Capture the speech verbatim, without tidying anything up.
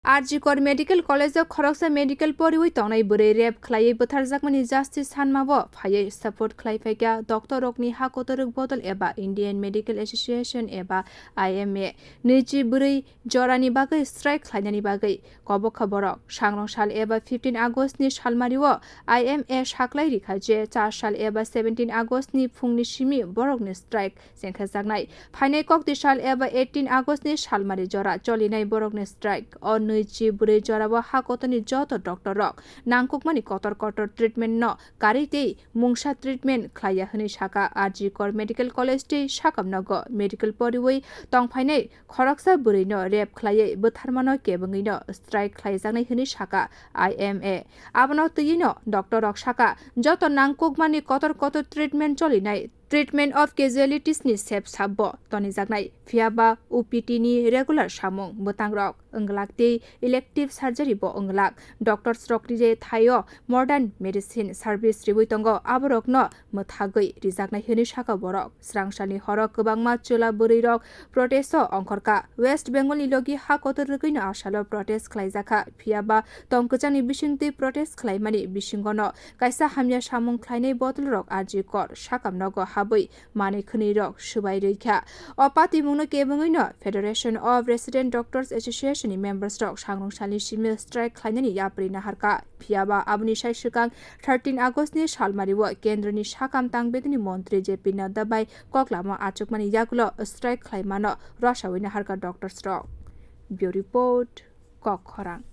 R G Kar Medical College o khoroksa medical poriwi tongnai bwrwi rape khlaiwi bwtharjakmani justice sanmao phaiwi support khlai phaikha doctor rokni ha kotorwk bodol eba Indian Medical Association eba I M A. Nwichi bwrwi jorani bagwi strike khlainani bagwi kobokha borok. Sangrong sal eba fifteen August ni salmario I M A saklai rikha je char sal eba seventeen August ni phungni simi borokni strike chengkhajaknai. Phainai kokti sal eba eighteen August ni salmari jora cholinai borokni strike. O nwichi bwrwi jorao ha kotorni joto doctor rok nangkukmani kotor kotor treatment no karwi tei mungsa treatment khlaiya hwnwi saka R G Kar Medical College tei sakam nogo medical poriwi tongphainai khoroksa bwrwino rape khlaiwi bwtharmano kebengwino strike khlaijaknai hwnwi saka I M A. Abono twiwino doctor rok saka joto nangkukmani kotor kotor treatment cholinai. Treatment of casualties ni sep sabbo tonijaknai, phiyaba O P T ni regular samung bwtangrok wnglak tei elective surgery bo wnglak. Doctors rok je thaio modern medicine service riwi tongo, aborokno mwthagwi rijaknai hwnwi saka borok. Srangsalni horo kwbangma chwla bwrwirok protest o ongkhorkha. West Bengal ni logi ha kotor rwgwino asalo protest khlaijakha, phiyaba tongkwchangni bisingtwi protest khlaimani bisingono kaisa hamya samung khlainai bodolrok R G Kar sakam nogo habwi manwi khwnwi rok swbai rwikha. O patimungno kebengwino Federation of Resident Doctors Association ni members rok sangrong salni simi strike khlainani yapri naharkha. Phiyaba aboni sai swkang thirteen August ni salmario kendroni sakam tangbedini montri J P Nadda bai koklama achukmani yagulo strike khlaimano rwsawi naharkha doctors rok. Bureau Report, Kok Khorang.